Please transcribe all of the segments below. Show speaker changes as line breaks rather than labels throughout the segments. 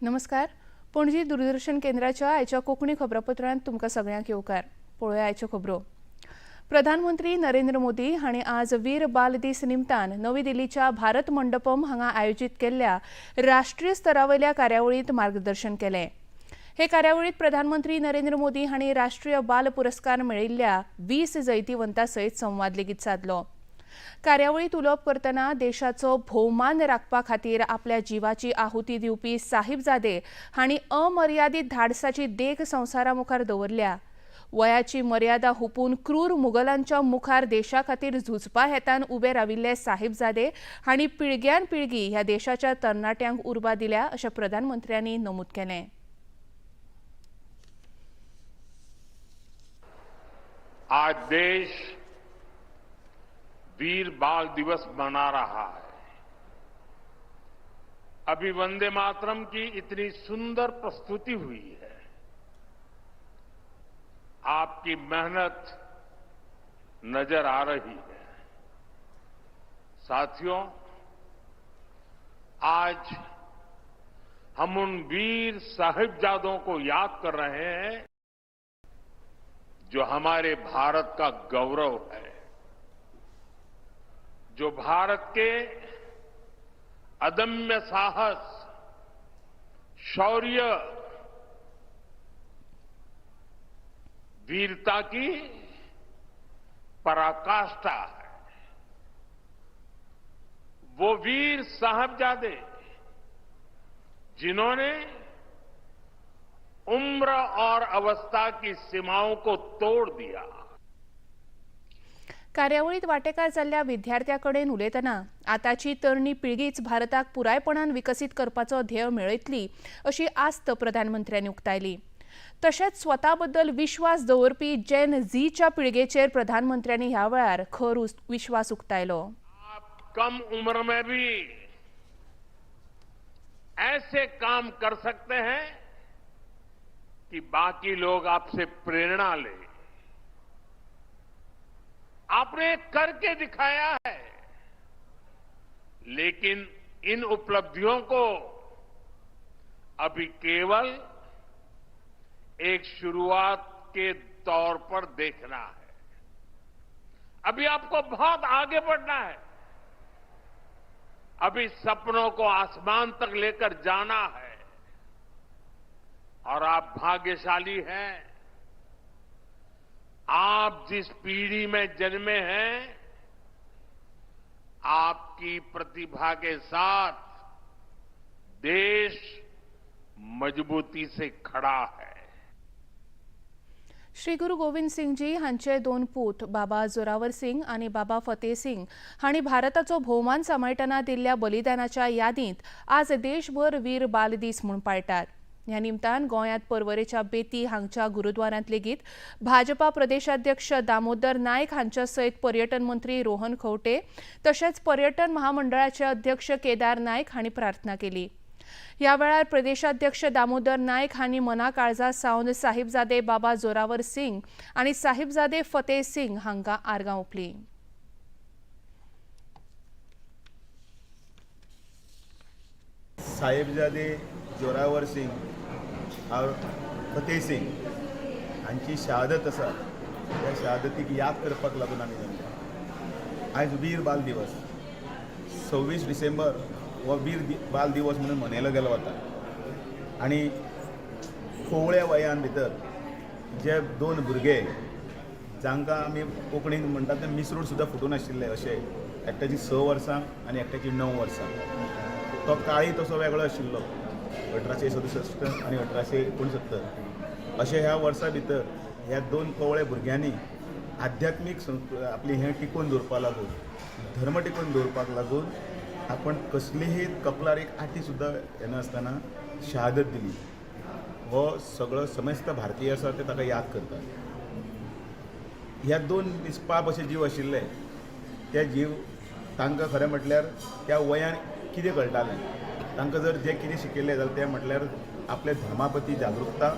नमस्कार. पणजी दूरदर्शन केंद्राच्या आयच्या कोंकणी खबरापत्रांत तुमकां सगळ्यांक येवकार. पळोवया आयच्यो खबरो. प्रधानमंत्री नरेंद्र मोदी हांणी आज वीर बाल दीस निमतान नवी दिल्लीच्या भारत मंडपम हांगा आयोजीत केल्ल्या राष्ट्रीय स्तरावयल्या कार्यावळींत मार्गदर्शन केलें. हे कार्यावळींत प्रधानमंत्री नरेंद्र मोदी हांणी राष्ट्रीय बाल पुरस्कार मेळिल्ल्या 20 जैतिवंता सयत संवाद लेगीत सादलो. कार्यावळींत उलोवप करतना देशाचो भोवमान राखपा खातीर आपल्या जिवाची आहुती दिवपी साहिबजादे हांणी अमर्यादीत धाडसाची देख संवसारा मुखार दवरल्या. वयाची मर्यादा हुपून क्रूर मुगलांच्या मुखार देशा खातीर झुजपा हेतान उबे राविल्ले साहिबजादे हांणी पिळग्यान पिळगी ह्या देशाच्या तरणाट्यांक उर्बा दिल्या अशें प्रधानमंत्र्यांनी नमूद केलें.
आज देश वीर बाल दिवस मना रहा है. अभी वंदे मातरम की इतनी सुंदर प्रस्तुति हुई है. आपकी मेहनत नजर आ रही है. साथियों, आज हम उन वीर साहिबजादों को याद कर रहे हैं जो हमारे भारत का गौरव है, जो भारत के अदम्य साहस, शौर्य, वीरता की पराकाष्ठा है. वो वीर साहबजादे जिन्होंने उम्र और अवस्था की सीमाओं को तोड़ दिया.
कार्यावळीत वांटेकार जाल्ल्या विद्यार्थ्यां कडेन उलयतना आतांची तरणी पिळगीच भारताक पुरायपणान विकसीत करपाचो ध्येय मेळयतली अशी आस्त प्रधानमंत्र्यांनी उक्तायली. तशेंच स्वता बद्दल विश्वास दवरपी जेन झीच्या पिळगेचेर प्रधानमंत्र्यांनी ह्या वेळार खर विश्वास उक्तायलो.
आप कम उम्र में भी ऐसे काम कर सकते हैं कि बाकी लोग आपसे प्रेरणा लें. आपने करके दिखाया है, लेकिन इन उपलब्धियों को अभी केवल एक शुरुआत के तौर पर देखना है. अभी आपको बहुत आगे बढ़ना है. अभी सपनों को आसमान तक लेकर जाना है और आप भाग्यशाली हैं. आप जिस पीढ़ी में जन्मे हैं, आपकी प्रतिभा के साथ देश मजबूती से खड़ा है.
श्री गुरू गोविंद सिंगजी हांचे दोन पूत बाबा जोरावर सिंग आनी बाबा फतेह सिंग हांणी भारताचो भोवमान सांबाळटना दिल्ल्या बलिदानाच्या यादींत आज देशभर वीर बाल दीस म्हूण पाळटात. ह्या निमतान गोंयांत पर्वरेच्या बेती हांगच्या गुरुद्वारांत लेगीत भाजपा प्रदेशाध्यक्ष दामोदर नायक हांच्या सयत पर्यटन मंत्री रोहन खंवटे तशेंच पर्यटन महामंडळाचे अध्यक्ष केदार नायक हांणी प्रार्थना केली. ह्या वेळार प्रदेशाध्यक्ष दामोदर नायक हांणी मना काळजा सावन साहिबजादे बाबा जोरावर सिंग आनी साहिबजादे फतेह सिंग हांकां आर्गां ओंपलीं.
साहेबजादे जोरावर सिंग और फतेह सिंग हांची शहादत आसा, त्या शहादतीक याद करपाक लागून आमी जमल्या. आयज वीर बाल दिवस, 26 डिसेंबर हो वीर बाल दिवस म्हणून मनयलो गेलो वता. आनी कोवळ्या वयान भितर जे दोन भुरगे जांकां आमी कोंकणीन म्हणटात ते मिसरूड सुद्दां फुटून आशिल्ले, अशे एकट्याची 6 वर्सां आनी एकट्याची 9 वर्सां. तो काळी तसो वेगळो आशिल्लो, 1867 आनी 1869 अशे ह्या वर्सा भितर ह्या दोन कोवळे भुरग्यांनी आध्यात्मीक आपली हें टिकोवन दवरपाक लागून, धर्म टिकोवन दवरपाक लागून आपण कसलीही कपलार एक आटी सुद्दां येनासतना शहादत दिली. हो सगळो समस्त भारतीय आसा ते ताका याद करतात. ह्या दोन निस्पाप अशे जीव आशिल्ले, ते जीव तांकां खरें म्हटल्यार त्या वयान कितें कळटालें, तांकां जर जें कितें शिकयल्लें जाल्यार तें म्हटल्यार आपल्या धर्मा प्रती जागृकता,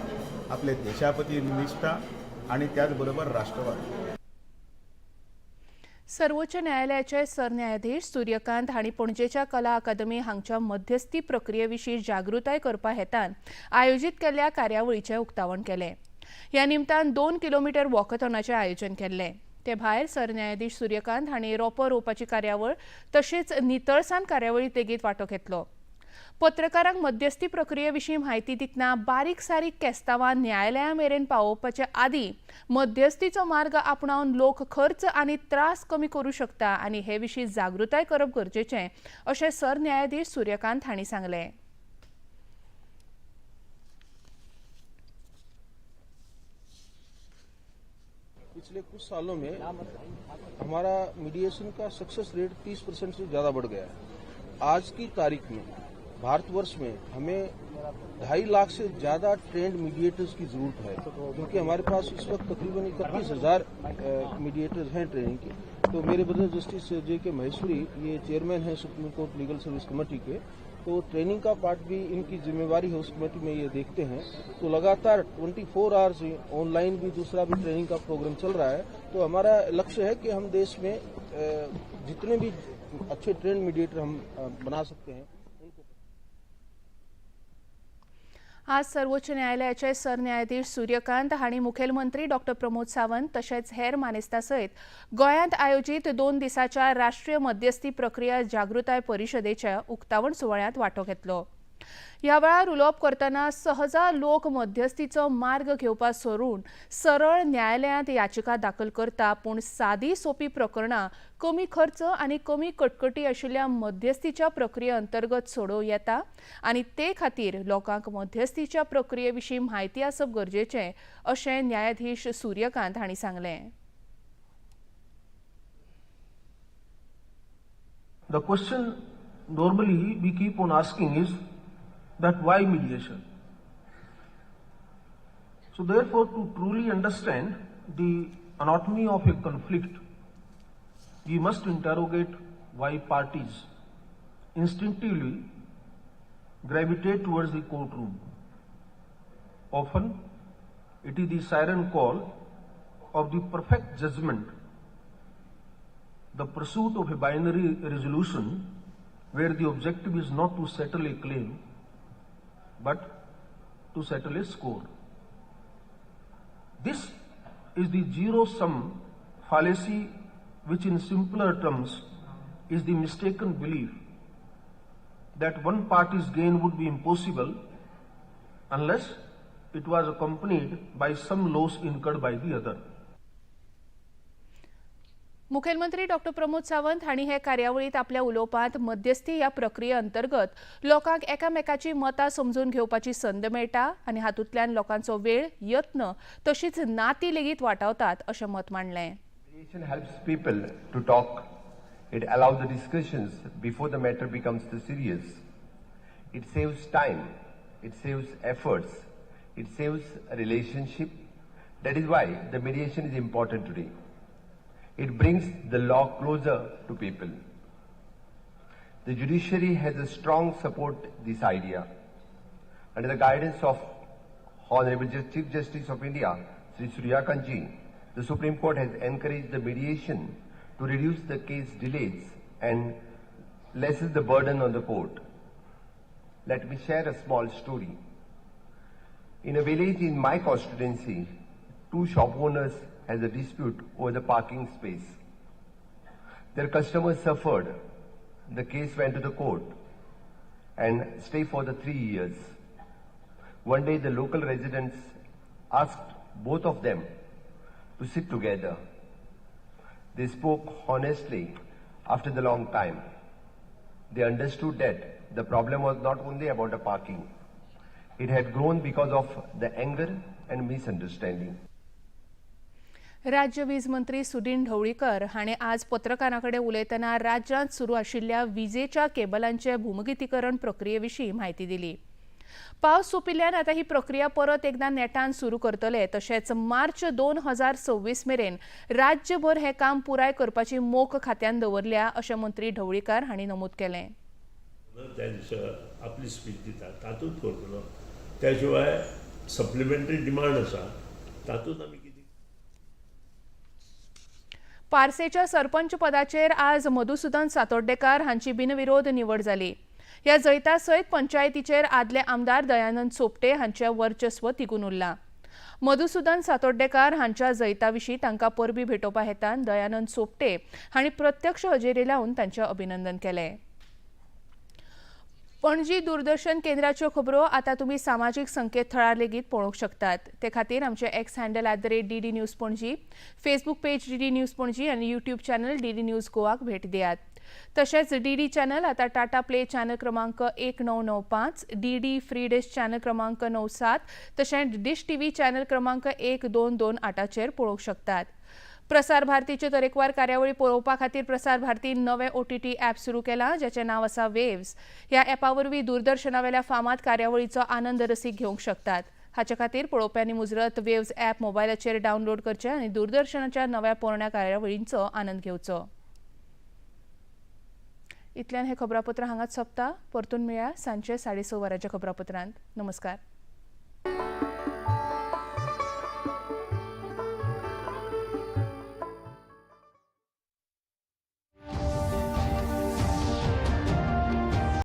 आपल्या देशा प्रती निश्ठा आनी त्याच बरोबर राष्ट्रवाद.
सर्वोच्च न्यायालयाचे सरन्यायाधीश सूर्यकांत हांणी पणजेच्या कला अकादमी हांगच्या मध्यस्थी प्रक्रिये विशीं जागृताय करपा हेतान आयोजीत केल्ल्या कार्यावळीचें उक्तावण केलें. ह्या निमतान 2 किलोमिटर वॉकथॉनाचें आयोजन केल्लें. ते भायर सरन्यायाधीश सूर्यकांत हांणी रोपो रोवपाची कार्यावळ तशेंच नितळसाण कार्यावळींत लेगीत वांटो घेतलो. पत्रकारांक मध्यस्थी प्रक्रिये विशीं म्हायती दितना बारीक सारीक केस्तांवां न्यायालया मेरेन पावोवपाचे आदीं मध्यस्थीचो मार्ग आपणावन लोक खर्च आनी त्रास कमी करूं शकता आनी हे विशीं जागृताय करप गरजेचें अशें सरन्यायाधीश सूर्यकांत हांणी सांगलें.
पिछले कुछ सालों में हमारा मीडिएशन का सक्सेस रेट 30% से ज्यादा बढ़ गया है. आज की तारीख में भारतवर्ष में हमें 2.5 लाख से ज्यादा ट्रेंड मीडिएटर्स की जरूरत है, क्योंकि हमारे पास इस वक्त तकरीबन 31,000 मीडिएटर्स हैं ट्रेनिंग के. तो मेरे brother justice J K Maheshwari ये चेयरमैन हैं supreme court legal service committee के, तो ट्रेनिंग का पार्ट भी इनकी जिम्मेवारी है, उस कमेटी में ये देखते हैं. तो लगातार 24 आवर्स ऑनलाइन भी दूसरा भी ट्रेनिंग का प्रोग्राम चल रहा है. तो हमारा लक्ष्य है कि हम देश में जितने भी अच्छे ट्रेंड मीडिएटर हम बना सकते हैं.
आज सर्वोच्च न्यायालयाचे सरन्यायाधीश सूर्यकांत हांणी मुखेलमंत्री डॉ प्रमोद सावंत तशेंच हेर मानेस्तां सयत गोंयांत आयोजीत 2 दिसांच्या राष्ट्रीय मध्यस्थी प्रक्रिया जागृताय परिशदेच्या उक्तावण सुवाळ्यांत वांटो घेतलो. ह्या वेळार उलोवप करतना सहजा लोक मध्यस्थीचो मार्ग घेवपा सोडून सरळ न्यायालयांत याचिका दाखल करता, पूण सादी सोपी प्रकरणां कमी खर्च आनी कमी कटकटी आशिल्ल्या मध्यस्थीच्या प्रक्रिये अंतर्गत सोडोवं येता आनी ते खातीर लोकांक मध्यस्थीच्या प्रक्रिये विशीं म्हायती आसप गरजेचें अशें न्यायाधीश सूर्यकांत हांणी सांगलें.
The question normally we keep on asking is that why mediation? So therefore, to truly understand the anatomy of a conflict, we must interrogate why parties instinctively gravitate towards the courtroom. Often, it is the siren call of the perfect judgment, the pursuit of a binary resolution where the objective is not to settle a claim, but to settle a score. This is the zero-sum fallacy, which in simpler terms is the mistaken belief that one party's gain would be impossible unless it was accompanied by some loss incurred by the other.
मुखेलमंत्री डॉ प्रमोद सावंत हांणी हे कार्यावळींत आपल्या उलोवपांत मध्यस्थी ह्या प्रक्रिये अंतर्गत लोकांक एकामेकाची मतां समजून घेवपाची संद मेळटा आनी हातूंतल्यान लोकांचो वेळ, यत्न तशीच नाती लेगीत वाटावतात अशें मत मांडलें.
Mediation helps people to talk. It allows the discussions before the matter becomes too serious. It saves time. It saves efforts. It saves a relationship. That is why the mediation is important today. It brings the law closer to people. The judiciary has a strong support this idea. Under the guidance of Honorable Chief Justice of India, Sri Surya Kant ji, the Supreme Court has encouraged the mediation to reduce the case delays and lessen the burden on the court. Let me share a small story. In a village in my constituency, 2 shop owners had a dispute over the parking space. Their customers suffered. The case went to the court and stayed for the 3 years. One day the local residents asked both of them to sit together. They spoke honestly after the long time. They understood that the problem was not only about the parking. It had grown because of the anger and misunderstanding.
राज्य वीज मंत्री सुदिन ढवळीकर हांणी आज पत्रकारां कडेन उलयतना राज्यांत सुरू आशिल्ल्या विजेच्या केबलांचे भूमिगतीकरण प्रक्रिये विशीं म्हायती दिली. पावस सोंपिल्ल्यान आतां ही प्रक्रिया परत एकदां नेटान सुरू करतले, तशेंच मार्च 2026 मेरेन राज्यभर हें काम पुराय करपाची मोख खात्यान दवरल्या अशें मंत्री ढवळीकर हांणी नमूद केलें.
त्या दिसा आपली स्पीच दिता तातूंत करतलो. त्या शिवाय सप्लिमेंटरी डिमांड आसा तातूंत आमी कितें.
पार्सेच्या सरपंच पदाचेर आज मधुसुदन सातोड्डेकार हांची बिनविरोध निवड जाली. ह्या जैता सयत पंचायतीचेर आदले आमदार दयानंद सोपटे हांचें वर्चस्व तिगून उरलां. मधुसुदन सातोड्डेकार हांच्या जैता विशीं तांकां परबीं भेटोवपा हेतान दयानंद सोपटे हांणी प्रत्यक्ष हजेरी लावन तांचें अभिनंदन केलें. पणजी दूरदर्शन केंद्राच्यो खबरो आतां तुमी सामाजीक संकेतथळार लेगीत पळोवंक शकतात. ते खातीर आमचे X handle @DDNews Panaji, Facebook page DD News Panaji आनी युट्यूब चॅनल डीडी न्यूज गोवाक भेट दियात. तशेंच डीडी चॅनल आतां टाटा प्ले चॅनल क्रमांक 1995, डीडी फ्री डिश चॅनल क्रमांक 97, तशेंच डिश टीव्ही चॅनल क्रमांक 1228चेर पळोवंक शकतात. प्रसार भारतीच्यो तरेकवार कार्यावळी पळोवपा खातीर प्रसार भारतीन नवें ओटीटी ॲप सुरू केलां, जाचें नांव आसा वेव्स. ह्या ॲपा वरवीं दूरदर्शनावेल्या फामाद कार्यावळीचो आनंद रसीक घेवंक शकतात. हाचे खातीर पळोवप्यांनी मुजरत वेव्स ॲप मोबायलाचेर डावनलोड करचें आनी दूरदर्शनाच्या नव्या पोरण्या कार्यावळींचो आनंद घेवचो. इतल्यान हें खबरापत्र हांगाच सोंपता. परतून मेळया सांजचे 6:30 वरांच्या खबरापत्रांत. नमस्कार.